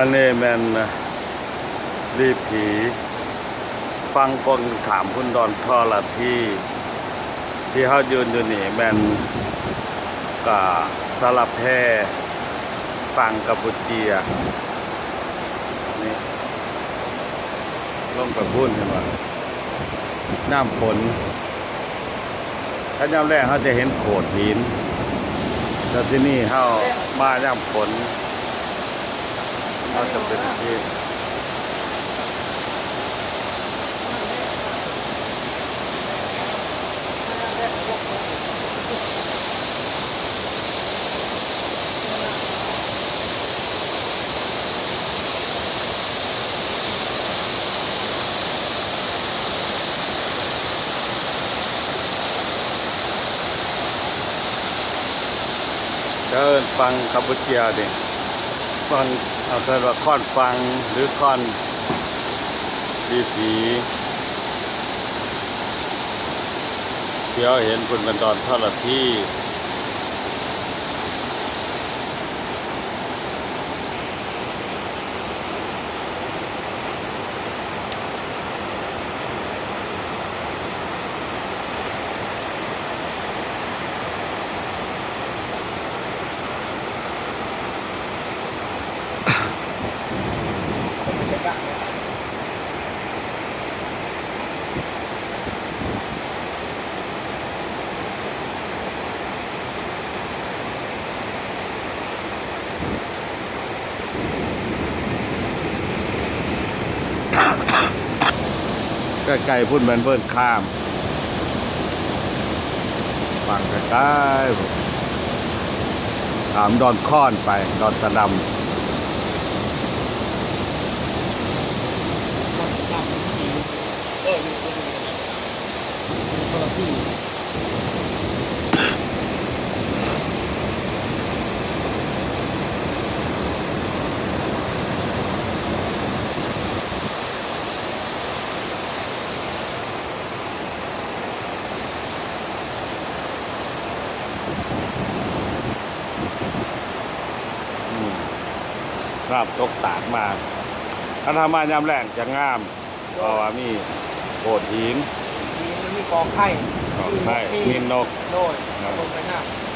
ອັນນີ້ແມ່ນວິຖີຝັ່ງກົງຂ້າມພຸ້ນ ດອນທໍລະທີ ທີ່ເຮົາຢືນຢູ່ນີ້ແມ່ນກະສາລະແພຝັ່ງກຳປູເຈຍ ນີ້ ລົງໄປພຸ້ນເຫັນບໍ່? ຍາມຝົນ ຖ້າຍາມແລ້ງເຮົາຈະເຫັນໂຂດຫີນ ແລ້ວທີ່ນີ້ເຮົາມາຍາມຝົນ ເຮົາຈະເປັນທີ່ ເອີ້ນຝັ່ງກຳປູເຈຍນີ້ ຝັ່ງ ເອີ້ນວ່າຄອນຝັ່ງ ຫຼື ຄອນວິຖີ ທີ່ເຮົາເຫັນພຸ້ນແມ່ນດອນທໍລະທີ. ໃກ້ໆພຸ້ນແມ່ນເວີນຄາມ ຝັ່ງໃກ້ໆພຸ້ນ ຂ້າມດອນຄອນໄປ ດອນສະດຳ. ອືມ ນ້ຳຕົກຕາດມາ ຄັນຖ້າມາຍາມແລ້ງຈະງາມ ເພາະວ່າມີໂຂດຫີນ ມີ ມັນມີກອໄຜ່ ກອໄຜ່ ມີນົກ ມີນົກ ໂດຍ ເອີ ລົງໄປນ້ຳ.